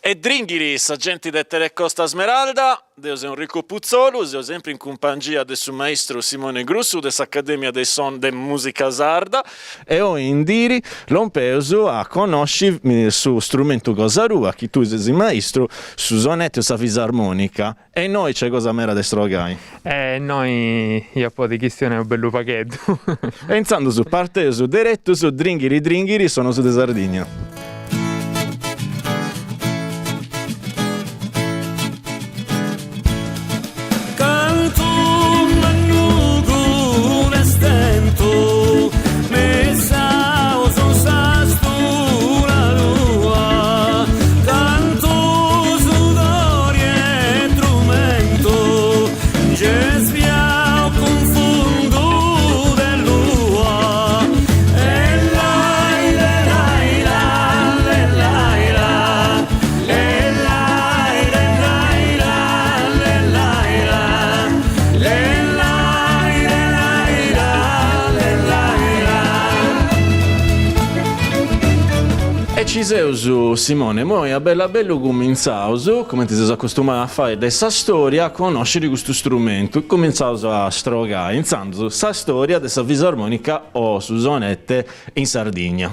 E dringhiri sa genti de Telecosta Smeralda, deu seu Enrico Putzolu, seu sempri in cumpangia de su maistru Simone Grussu de s'Accademia de Son de Musica Sarda e oi in diri lompeus a connosci su strumentu cosa tua, chi tui ses maistru, su sonettu e sa fisarmonica e innoi nc'est cosa meda de strogai. E innoi ia podi chistionai u' bellu pagheddu. E intzandus parteus deretus dringhiri dringhiri sonus de Sardigna. Cantu mannugu nd'as tentu, messaus s'astura tua, cantu sudori e trumentu nc'est biau cun fundu de lua. E lai le lai la le lai la le lai le lai la le lai la le lai le lai la le lai la. E ci seus, Simone, moi a bellu a bellu cumintzaus, cumenti seus acostumaus a fai de sa storia, a connosciri custu strumentu, cumintzaus a strogai, intzandus, sa storia de sa fisarmonica o su sonete in Sardigna.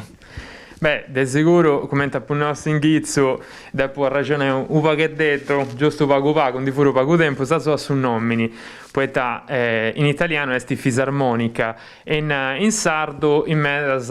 Beh, de seguru, cumenti apu nau a s'inghitzu, depu arraxonai u' pagheddeddu, giustu pagu pagu, ndi furu pagu tempus, asuba su nomini, poita in italianu est fisarmonica e in sardu in medas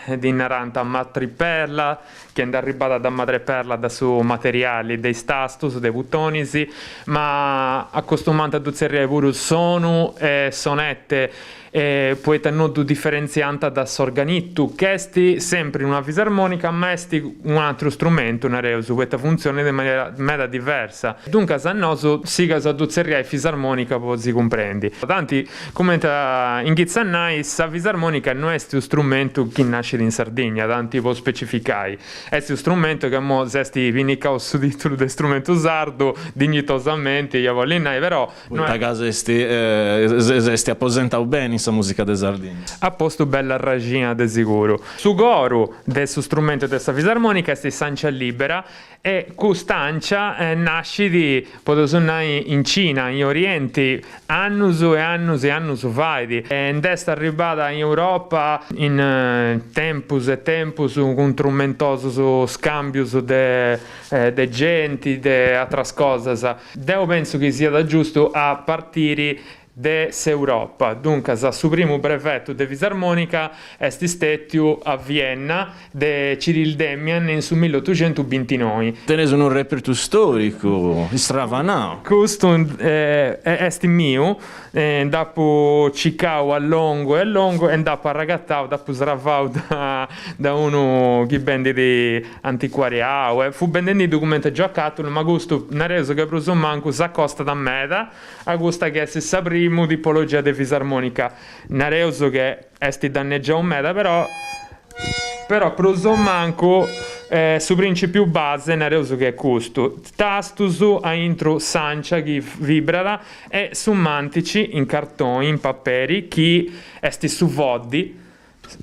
ddi narant matriperla, chi est arribada da madreperla da su materiali de is tastus, de butonis, ma acostumant a ddu tzerriai puru sonu e sonete e poita no ddu diferentziant da s'organittu, ch'est sempri una fisarmonica ma est un'atru strumentu, nareus, poita funtzionat in manera meda diversa. Duncas nosu sigaus a ddu tzerriai fisarmonica po si cumprendi. Tanti, cumenti inghitzu a nai, sa fisarmonica no est unu strumentu chi nascit in Sardigna, tanti po specificai. Est unu strumentu ca imoi s'est pinnicau su titulu de strumentu sardu, dignitosamenti, ia bolli nai, però Poita ca s'est aposentau beni in sa musica de Sardigna. At postu bella arraxina de siguru. Su coru de su strumentu de sa fisarmonica est s'ancia libera e custa ancia nascit, podeus nai, in Cina, in Orienti, annus e annus e annus fait. E nd'est arribada in Europa in tempus e tempus cun trumentosus scambius de de genti, de atras cosas. Deu pentzu chi siat giustu a partiri de s'Europa, duncas su primu brevetu de fisarmonica est stètiu a Vienna de Cyrill Demian in su milliotuxentubintinoi. Tenes unu repertu stòricu istravanau. Custu est miu, nd'apu circau a longu e a longu e nd'apu arragatau, nd'apu sravau da unu chi bendit anticuariau e fut bendendiddu cumenti giocatulu, ma custu nareus ca prus o mancu s'acostat meda a custa chi est sa primu tipologia de fisarmonica, nareus che est dannegiau meda però però prus o mancu su principiu base nareus chi est custu, tastus aintru s'ancia chi vibrat e su mantici in cartoni, in paperi chi est su foddi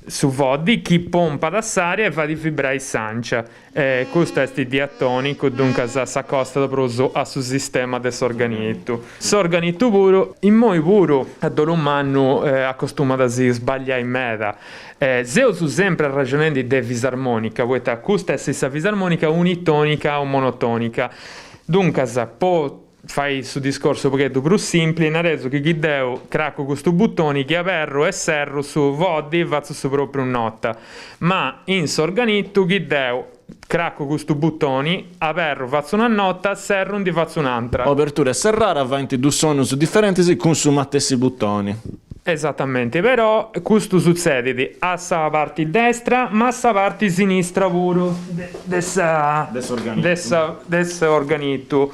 Su foddi chi pompat s'aria e fait vibrai s'ancia. Custu est diatonicu, duncas s'acostat prus a su sistema de s'organittu. S'organittu puru, immoi puru, a dolu mannu acostumat a si sbagliai meda. Seus sempri arraxonendi de fisarmonica, poita custa est sa fisarmonica unitonica o monotonica. Duncas, po Fai su discorsu u' pagheddu prus simpli, nareus chi chi deu cracu custu butoni chi aberru e serru su foddi fatzu su propriu nota, ma in s'organittu chi deu cracu custu butoni, aberru fatzu una nota, serru ndi fatzu un'antra. Obertura e serrara faint dus sonus diferentis cun su matessi butoni. Esatamenti, però custu sutzedit a sa parti destra ma a sa parti sinistra puru de sa de s'organittu.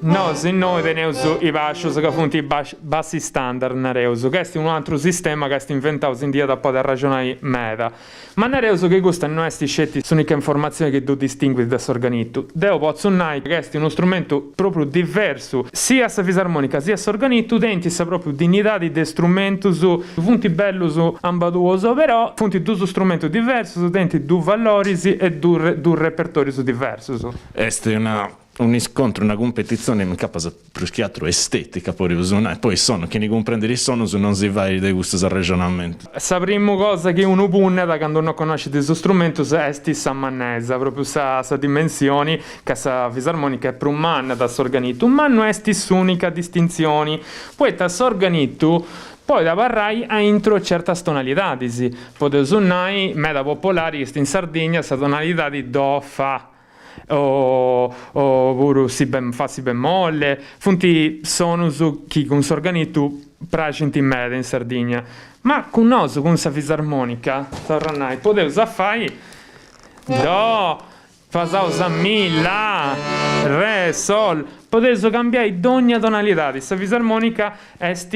Nosu innoi teneus i bascius ca funt i bassi standard, nareus, ca est unu atru sistema ca est inventau si ndi iat a podi arraxonai meda. Ma nareus chi custa no est sceti s'unica informatzioni chi ddu distinguit de s'organitu. Deu potzu nai ca est unu strumentu propriu diversu, siat sa fisarmonica siat s'organitu tenint sa propriu dignidadi de strumentus, funt bellus ambaduus, però funt dus strumentus diversus, tenint dus valoris e dus repertorius diversus. Est una un'iscontru, una cumpetitzioni incapas prus chi atru estetica, podeus nai, poi is sonus, chini cumprendit is sonus non si fait de custus arrexonamentus. Sa primu cosa chi unu punnat candu no connoscit is strumentus est sa mannesa, propriu sa sa dimensioni, ca sa fisarmonica est prus manna de s'organitu, ma no est s'unica distintzioni, poita s'organitu podit abarrai aintru 'e certas tonalidadis, podeus nai, meda popolari est in Sardigna sa tonalidadi do fa, o o puru si fa si bemolle, funt sonus chi cun s'organitu praxint meda in Sardigna, ma cun nosu, cun sa fisarmonica, torru a nai, podeus a fai do, pasaus a mi, la, re, sol, podeus cambiai dogna tonalidadi, sa fisarmonica est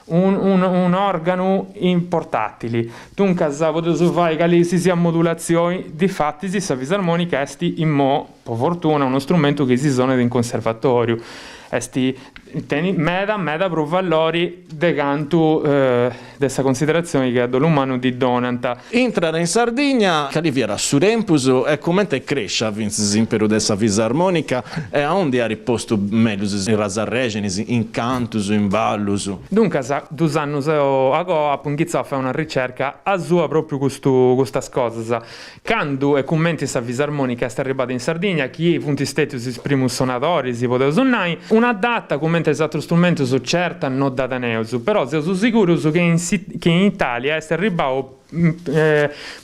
un'organu portatili, duncas podeus fai cali si siat modulatzioni, difatis sa fisarmonica est immo, po fortuna, unu strumentu chi si sonat in conservatoriu, est tenit meda meda prus valori de cantu de sa consideratzioni chi a dolu mannu ddi donant. Intrat in Sardigna, cali fiat su tempus e comente est crescia fintzas s'imperu de sa fisarmonica e aundi at postu mellus is arrexinis, in cantus, in ballus. Duncas, dus annus a goa apu inghitzau a fai una ricerca asua propriu custu custas cosas. Candu e cumenti sa fisarmonica est arribada in Sardigna, chi funt stetius is primus sonadoris, podeus nai, una data cumenti is atrus strumentus certa no dda teneus, però seus sigurus chi in chi in Italia est arribau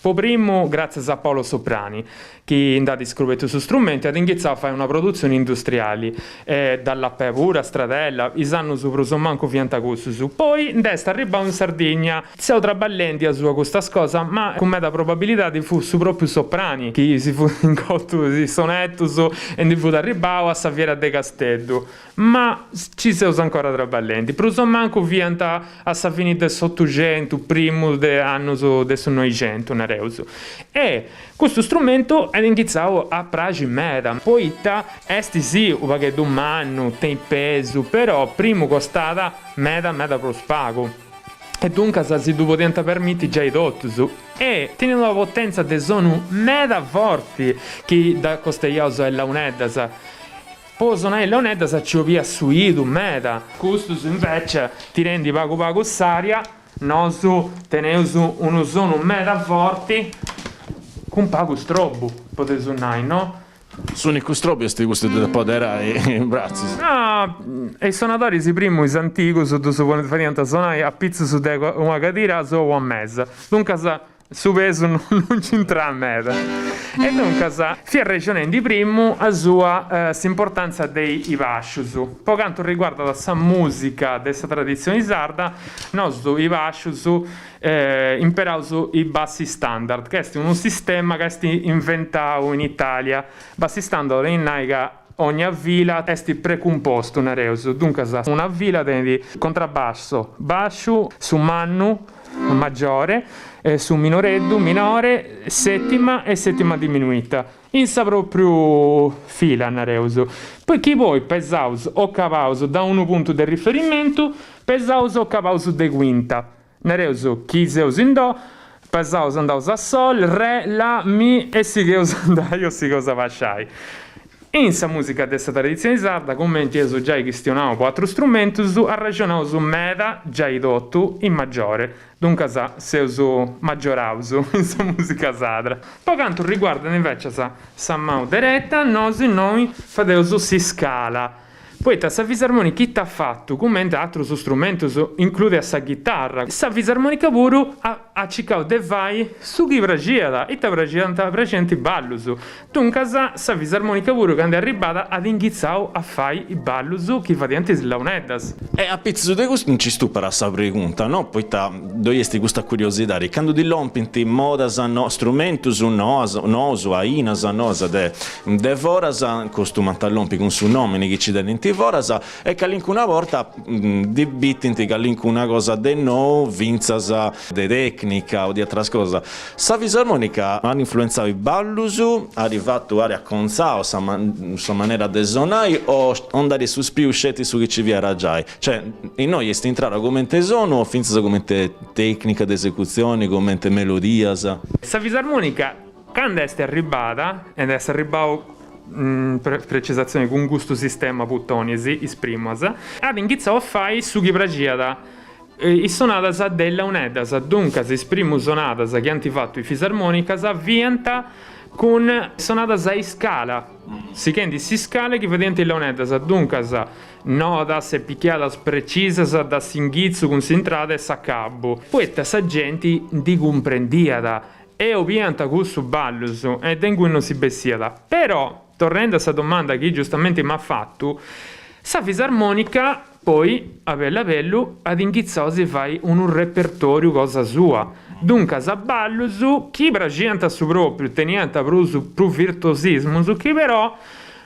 po primu gràtzias a Paolo Soprani, chi nd'at iscrubetu su strumentu e at inghitzau a fai una produtzioni industriali, e Dallapè puru, a Stradella, is annus prus o mancu fiant cussus. Poi nd'est arribau in Sardigna. Seu traballendi asua custas cosas, ma cun meda probabilidadi fut su propriu Soprani chi si fut ingotu is sonetus e ndi fut arribau a sa fiera de Casteddu. Ma ci seus ancora traballendi. Prus o mancu fiant a sa fini de s'Otuxentu, primus de annus de su Noixentu, nareus. E custu strumentu at inghitzau a praxi meda, poita est sì u' pagheddu mannu, tenit pesu, però primu costat meda meda prus pagu. E duncas si ddu podiant permiti giai totus. E tenit una potenza de sonu meda forti chi dd'acosteiaus a is launeddas. Po sonai is launeddas ci 'obiat suidu meda. Custus invece, tirendi pagu pagu s'aria, nosu teneus unu sonu meda forti cun pagu strobu, podeus nai, no? S'unicu strobu est custu de poderai is bratzus. No, is sonadoris primu, is antigus, ddus fadiant sonai apitzus de una cadira a sou a mesa, duncas Su pesu non nc'intrat meda. E duncas, fia arrexonendi primu asua s'importantza de is bascius. Po cantu riguardat sa musica de sa traditzioni sarda, nosu is bascius imperaus is bassi standard, ca est unu sistema ca est inventau in Italia. Bassi standard 'olit nai ca ogna fila est precumpostu, nareus. Duncas, una fila tenit contrabbasso, basciu, su mannu, maggiore, su minoreddu, minore, settima e settima diminuita, in sa propriu fila, nareus. Poi chi poi pesaus o cabaus da unu puntu de riferimentu, pesaus o cabaus de quinta, nareus chi seus in do, pesaus andaus a sol, re, la, mi e sigheus andai o sigheus abasciai. In sa mùsica de sa traditzioni sarda, cumenti eus giai chistionau po atrus strumentus, arrexonaus meda giai totu in maggiore, duncas seus maggioraus in sa mùsica sadra. Po cantu riguardat invecias sa manu dereta, nosu innoi fadeus s'iscala, poita sa fisarmonica ita at fatu, cumenti atrus strumentus, includia sa ghitarra, sa fisarmonica puru at. at circau de fai su chi praxiat, ita praxiant? Praxiant is ballus, duncas sa fisarmonica puru candu est arribbada at inghitzau a fai is ballus chi fadiant is launeddas. E apitzus de custu nci stupat sa pregunta, no? Poita ddoi est custa curiosidadi, candu ti lompint modas no strumentus noas nous, ainas noas de de foras, costumant a lompi cun su nomini chi ci tenint foras, e calincuna borta ndi bitint calincuna cosa de nou fintzas de tecnica o de atras cosas. Sa fisarmonica at influentzau is ballus, at fatu, at acontzau sa sa manera de sonai o nd'at suspiu sceti su chi ci fiat giai? Cioè, innoi est intrada comente sonu o fintzas comente tecnica de esecutzioni, comente melodias? Sa fisarmonica Candu est arribbada, e est arribbau, precisazioni, cun custu sistema Butonis, is primas, at inghitzau a fai su chi praxiat, is sonadas de is launeddas, duncas is primus sonadas chi ant fatu is fisarmonicas fiant cun sonadas a iscala, sighendi s'iscala chi fadiant is launeddas, duncas nodas e pichiadas precisas da s'inghitzu cun s'intrada e s'acabbu, poita sa genti ndi cumprendiat E obiant cussus ballus e de ingui non si bessiat. Però, torrendi a sa domanda chi giustamenti m'at fatu, sa fisarmonica poi, a bellu a bellu, at inghitzau a si fai unu repertoriu cosa sua. Duncas ballus chi praxiant a su propriu, teniant prus prus virtuosismus chi però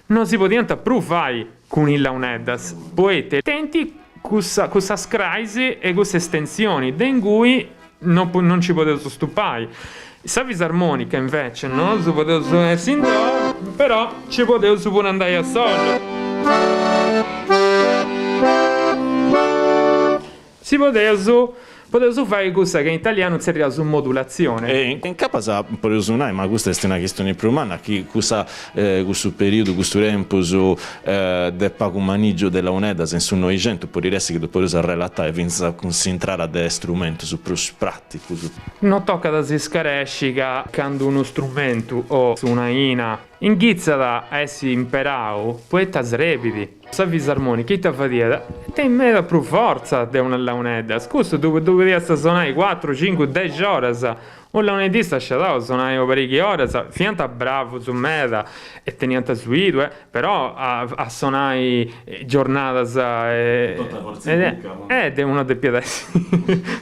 non si podiant prus fai cun is launeddas, poita tenint cussa cussas crais e cussa estensioni de ingui No non nci podeus stupai. Sa fisarmonica invece nosu podeus essi in do, però nci podeus puru andai a sol. Si podeus podeus fai cussa chi in italianu tzerriaus modulazione. E incapas podeus nai, ma custa est una chistioni prus manna, chi cussa cussu periodu, custu tempus de pagu manìgiu de launeddas in su Noixentu podit essi chi ddu podeus arrelatai fintzas cun s'intrada de strumentus prus pràticus. No tocat a si scaresci ca candu unu strumentu o un'aina inghitzat a essi imperau, poita srebit. Sa fisarmonica ita fadiat? Tenit meda prus fortza de una launeddas, custu ddu ddu podiast sonai cuatru, cincu, dexi oras Unu launeddista sciadau sonai po parichi oras, fiant bravus meda e teniant suidu e, però a a sonai giornadas e e de unu depiat essi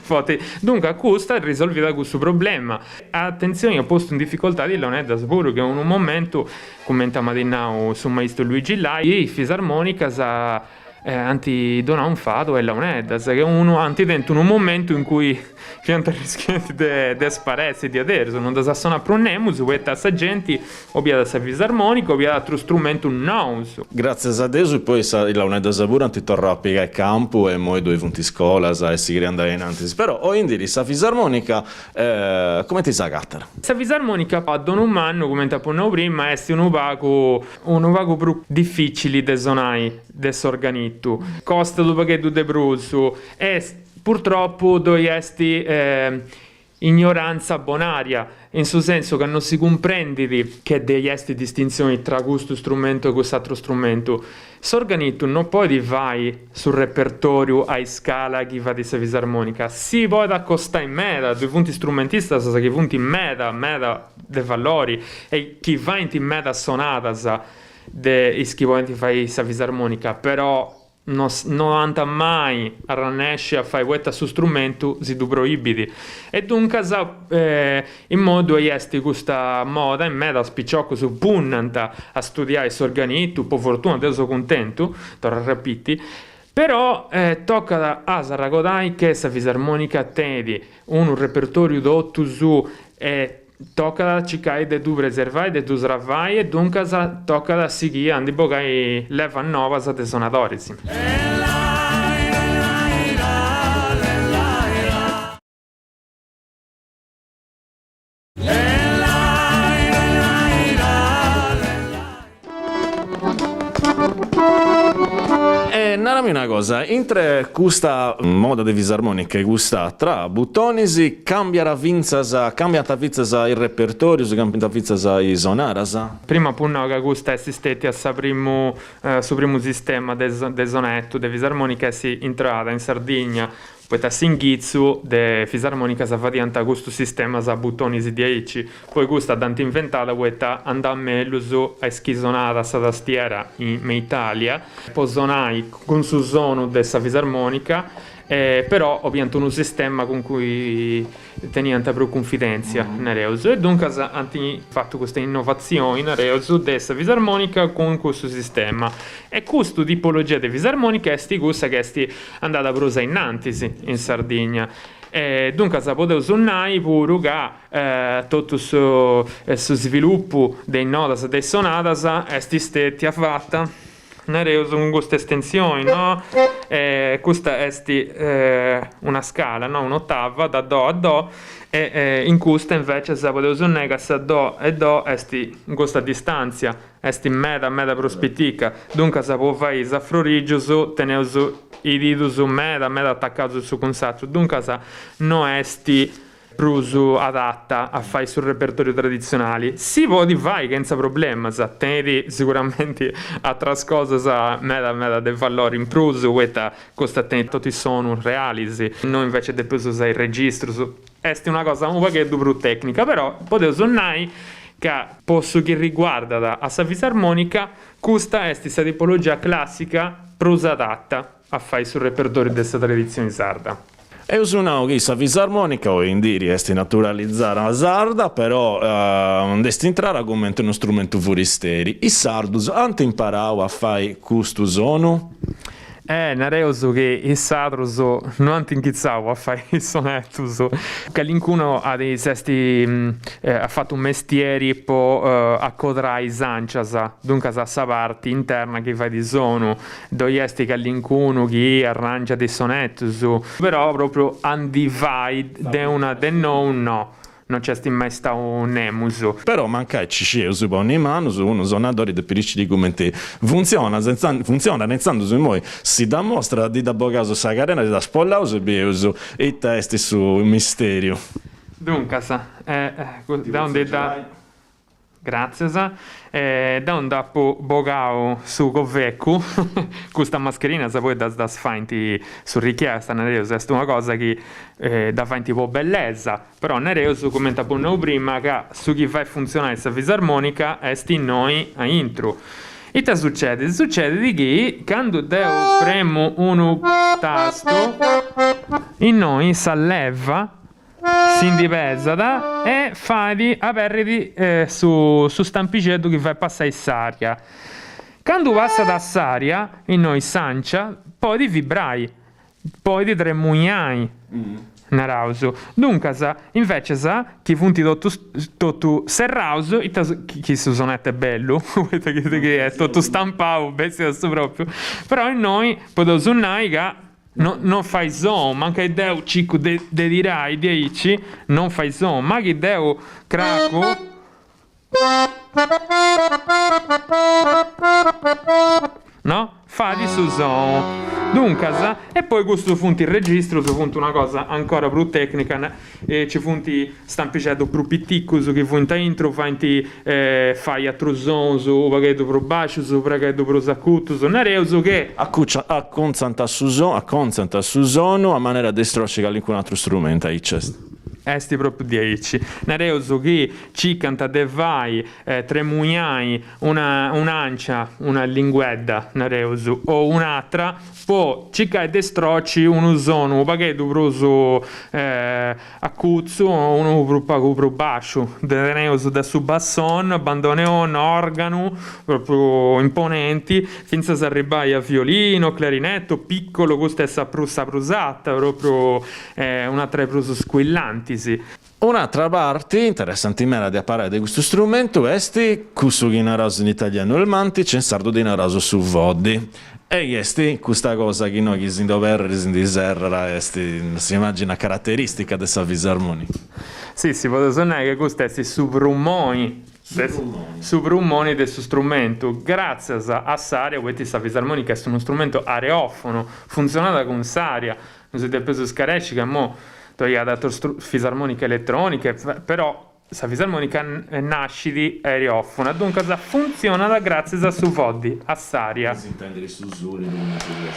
forti. Duncas custa risolviat cussu problema. Atentzioni at postu in dificoltadi is launeddas puru, chi in unu momentu, cumenti m'at nau su maistu Luigi Lai, is fisarmonicas ant donau infadu a is launeddas, che unu ant tentu unu momentu in cui fiant arrischiendi de de sparessi diaderus, non ddas sonat prus nemus, poita sa genti obiat sa fisarmonica, obiat atrus strumentus nous. Gratzias a Deus poi sa is launeddas puru ant torrau a pigai campu e immoi ddoi funt iscolas e sighiri a andai a in antis, però oindii sa fisarmonica Cumenti s'agatat? Sa fisarmonica a dolu mannu, cumenti apu nau prima, est unu pagu unu pagu prus dificili de sonai de s'organitu, costat unu pagheddu de prus e purtroppu ddoi est ignorantza bonaria, in su sensu ca non si cumprendit che ddoi est distintzioni tra custu strumentu e cuss'atru strumentu. S'organitu no podit fai su repertoriu a iscala chi fait sa fisarmonica, si podit acostai meda, ddoi funt strumentistas chi funt meda meda de valori e chi faint meda sonadas de is chi podint fai sa fisarmonica, però no no ant mai arrannesci a fai poita su strumentu si ddu proibit e duncas Immoi ddoi est custa moda e medas piciocus punnant a studiai s'organitu, po fortuna deu seu cuntentu, torru a repiti, però tocat a s'arragodai che sa fisarmonica tenit unu repertoriu totu suu e tocat a circai de ddu preservai, de ddu sravai e duncas tocat a sighiri a ndi bogai levas nobas de sonadoris. E narami una cosa, intre custa moda de fisarmonica e cust'atra, Butonis cambiat fintzas, cambiant fintzas is repertorius, cambiant fintzas is sonadas? Prima apu nau ca custa est stetia sa primu su primu sistema de de sonettu de fisarmonica a essi intrada in Sardigna. Poita a s'inghitzu de fisarmonicas fadiant custus sistemas a butonis diaici, poi custa dd'ant inventada poita andat mellus a is chi sonàt sa tastiera me Italia po sonai cun su sonu de sa fisarmonica, però 'obiant unu sistema cun cui teniant prus cunfidèntzia, nareus, e duncas ant fatu custa innovatzioni, nareus, de sa fisarmònica cun custu sistema. E custu tipologia de fisarmònica est cussa chi est andada prus a innantis in Sardigna. E duncas podeus nai puru ca totu su svilupu de is nodas de is sonadas est stètia fata Nareus cun custa estensioni, no? E custa est una scala, no? Un'otava da do a do e in custa invecias podeus nai ca sa do e do est in custa distantzia, est meda meda prus pitica, duncas po fai is afrorigius teneus is didus meda meda atacaus s'unu cun s'atru, duncas no est prus adatta a fai su repertoriu traditzionali, si podit fai chentza problemas, tenit siguramenti atras cosas meda meda de valori in prus, poita custa tenit totu is sonus realis, innoi invece depeus usai is registrus, est una cosa unu pagheddu prus tecnica, però podeus nai ca po su chi riguardat a sa fisarmonica custa est sa tipologia classica prus adatta a fai su repertoriu de sa traditzioni sarda. Eus nau chi sa fisarmonica oi in diri est naturalizada sarda, però nd'est intrada cumenti unu strumentu furisteri. Is sardus ant imparau a fai custu sonu? Eh, nareus chi is sadrus no ant inghitzau a fai is sonetus. Calincunu at s'est at fatu mestieri po acodrai is ancias, duncas sa parti interna chi fait sonu. Ddoi est calincunu chi arrangiat is sonetus, però propriu a ndi fai de una de nou no, no nc'est mai stau nemus. Però mancai ci scieus ponni manus, unu sonadori depit sciri cumenti funtzionat, funtzionat, intzandus immoi si dd'amostrat, ndi dda bogaus sa carena, ndi dda spollaus e bieus ita est su misteriu. Duncas, deu ndi dda Gràtzias. Deu nd'apu bogau su covecu, custa mascherina poi ddas ddas faint su richiesta, nareus, est una cosa chi dda faint po bellesa, però nareus, cumenti apu nau prima, ca su chi fait funtzionai sa fisarmonica est innoi aintru. Ita sucedit? Sucedit chi candu deu premu unu tastu, innoi sa leva Si ndi pesat e fait aberrit su su stampixeddu chi fait passai s'aria. Candu passat s'aria, innoi s'ancia podit vibrai, podit tremuiai, naraus. Duncas, invecias chi funt totus totu serraus, ita chi su sonetu est bellu, poita chi est totu stampau, bessit a su propriu, però innoi podeus nai ca No non fait sonu, mancai deu circu de de tirai diaici, non fait sonu, ma chi deu cracu no fait su sonu. Duncas, e poi custus funt is registrus, funt una cosa ancora prus tecnica, e ci funt stampixeddus prus piticus chi fuint aintru, faint fai atrus sonus u' pagheddu prus bascius, u' pagheddu prus acutus, nareus che. Acontzant su sonu, acontzant su sonu a manera de stroci calincunu atru strumentu, aici est. Est propriu diaici. Nareus chi circant de fai tremuiai una un'ancia, una linguedda, nareus, o un'atra, po circai de stroci unu sonu u' pagheddu prus acutzu o unu prus pagu prus basciu. Teneus de su basson, bandoneon, organu, propriu imponenti, fintzas a arribbai a violino, clarinetto, piccolo, custa est sa prus sa prus ata, propriu un'atra 'e prus squillantis. Un'atra parti interessanti meda de aparai de custu strumentu est cussu chi naraus in italianu il mantice, in sardu ddi naraus su foddi, e chi est custa cosa chi innoi chi si ndi oberrit si ndi serrat, est s'immagina carateristica de sa fisarmonica. Si, si podeus nai ca custu est su prumoni su prumoni de su strumentu, gràtzias a s'aria, poita sa fisarmonica est unu strumentu areòfonu, funtzionat cun s'aria, No si depeus scaresci ca imou ddoi at atrus fisarmonica eletronica, però. Sa fisarmonica nascit aeriofona, duncas funtzionat gràtzias a su foddi, a s'ària. Si intendit su sùlidu cumenti ses.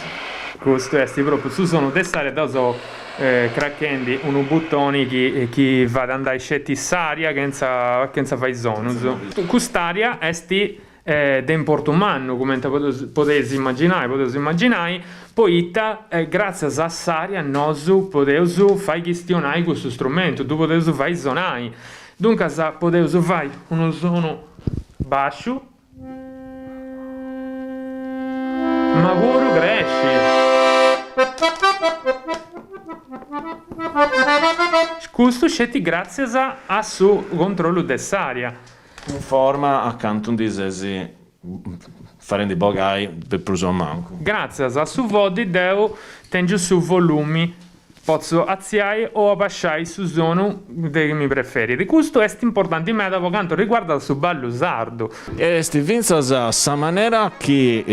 Custu est pròpriu su sonu de s'ària, deu so crachendi unu butoni chi chi fait andai sceti s'ària chentza chentza fai sonus. Cust'ària est de importu mannu, cumenti podeis immaginai, podeus immaginai, poita gràtzias a s'ària nosu podeus fai chistionai custu strumentu, ddu podeus fai sonai. Duncas podeus fai unu sonu bàsciu, ma puru cresci. Custu sceti gràtzias a su controllu de s'ària. Cunforma a cantu ndi ses farendi bogai de prus o mancu. Gràtzias a su foddi deu tèngiu su volumi, potzu atziai o abasciai su sonu de chi mi preferit. Custu est importanti meda po cantu riguardat su ballu sardu. Est fintzas sa manera chi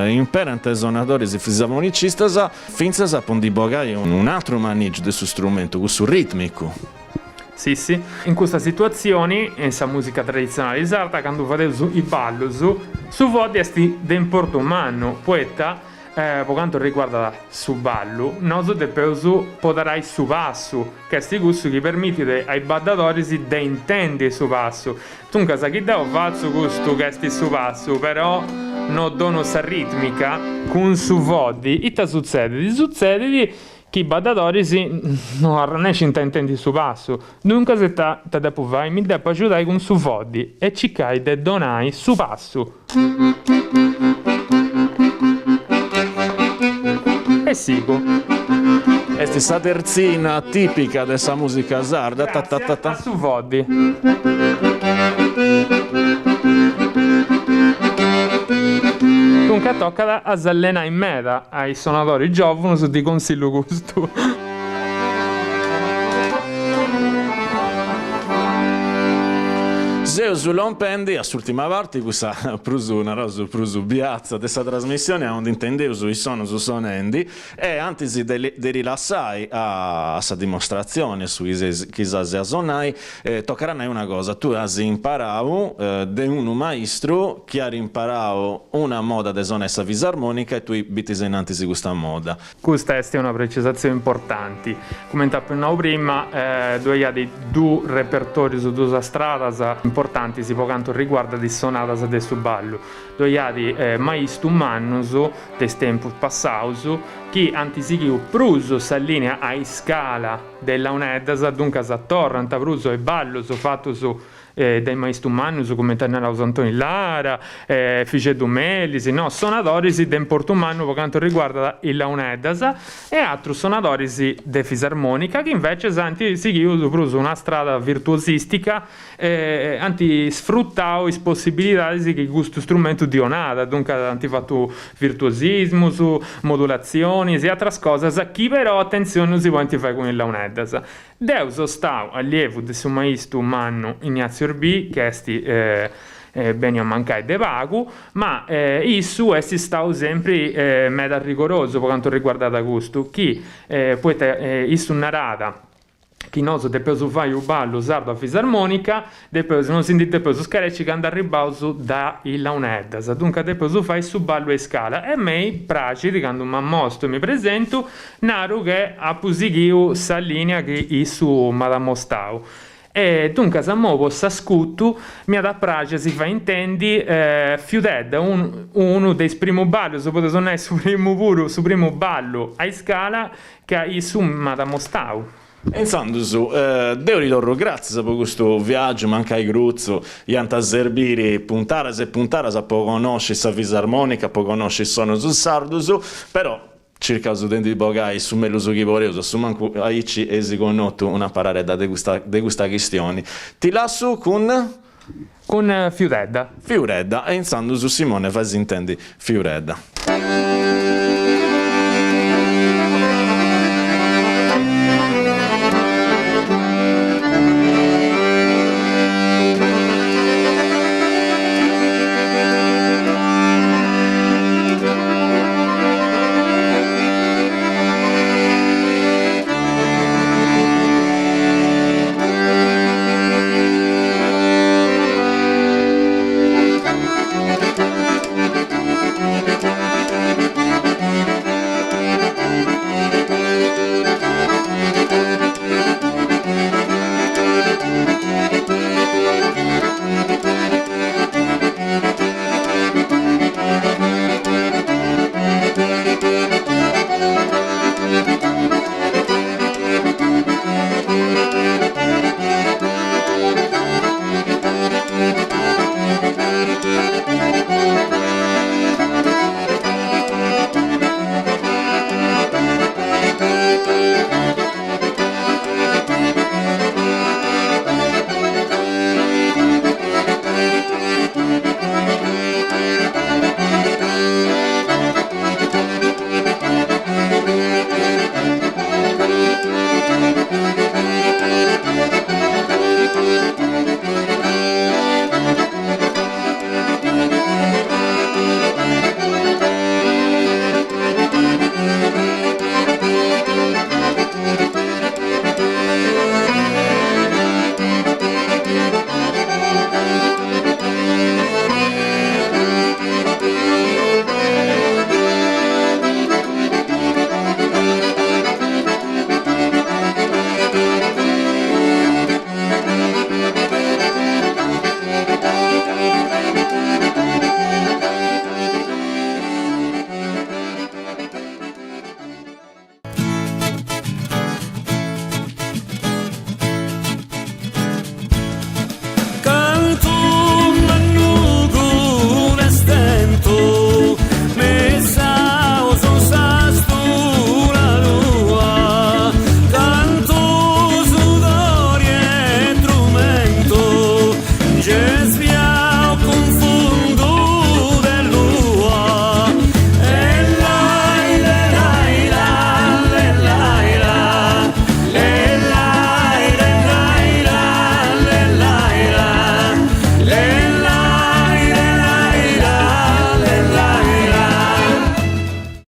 imperant is sonadoris fisarmonicistas fintzas po ndi bogai un'atru manìgiu de su strumentu, cussu rìtmicu. Sissi. In custa situatzioni, in sa mùsica traditzionali sarda, candu fadeus is ballus, su foddi est de importu mannu, poita, po cantu riguardat su ballu, nosu depeus poderai su passu, ca est cussu chi permitit a is baddadoris de intendi su passu. Duncas, chi deu fatzu custu ca est su passu, però no donu sa rìtmica cun su foddi, ita sutzedit? Sutzedit Chi baddadoris no arrennescint a intendi su passu, duncas ita ita depu fai? Mi depu agiudai cun su foddi e circai de donai su passu. E sigu. Est sa tertzina tìpica de sa mùsica sarda, ta ta ta ta. A su foddi. Duncas tocat a s'allenai meda A is sonadoris giòvunus ddi consillu custu. Seus lompendi a s'ùrtima parti, cussa prus, naraus, prus biatza de sa trasmissioni, aundi intendeus is sonus sonendi e antis de de lassai a sa dimostratzioni, a su chi ses chi s'as a sonai, tocat a nai una cosa, tui as imparau de unu maistru chi at imparau una moda de sonai sa fisarmonica e tui bitis ainnantis custa moda. Custa est una precisatzioni importanti. Cumenti apu nau prima, ddoi at dus repertorius, duas stradas importantis po cantu riguardat is sonadas de su ballu. Ddoi at maistus mannus de is tempus passaus chi ant sighiu prus sa linea a iscala de is launeddas, duncas torrant prus a is ballus fatus de is maistus mannus cumenti at narau Antoni Lara, Efixeddu Melis, no, sonadoris de importu mannu po cantu riguardat is launeddas e atrus sonadoris de fisarmonica chi invecias ant sighiu prus una strada virtuosistica e ant sfrutau is possibilidadis chi custu strumentu ddi 'onat, duncas ant fatu virtuosismus, modulatzionis e atras cosas chi però, atentzioni, no si podint fai cun is launeddas. Deu so stau allievu de su maistu mannu Ignazio Erbì, chi est beniu a mancai de pagu, ma issu est stau sempri meda rigorosu po cantu riguardat custu, chi poita issu narat chi nosu depeus fai u' ballu sardu a fisarmonica, Depeus, non si ndi depeus scaresci ca nd'arribaus da is launeddas, duncas depeus fai su ballu a iscala e a mei praxit candu m'ammostu e mi presentu, naru che apu sighiu sa linea chi issu m'at ammostau. E duncas immoi po s'ascutu m'iat a praxi a si fai intendi Fiudedda, unu de is primus ballus, podeus nai su primu puru, su primu ballu a iscala ca issu m'at ammostau. E intzandus, deu ti torru gràtzias po custu viàgiu, mancai crutzu, iant a serbiri puntadas e puntadas po connosci sa fisarmònica, po connosci is sonus sardus, però circaus de ndi bogai su mellus chi podeus, a su mancu aici eis connotu una pararedda de custa de custa chistioni. Ti lassu cun. Cun Fiuredda. Fiuredda, e intzandus Simone fai si intendi Fiuredda.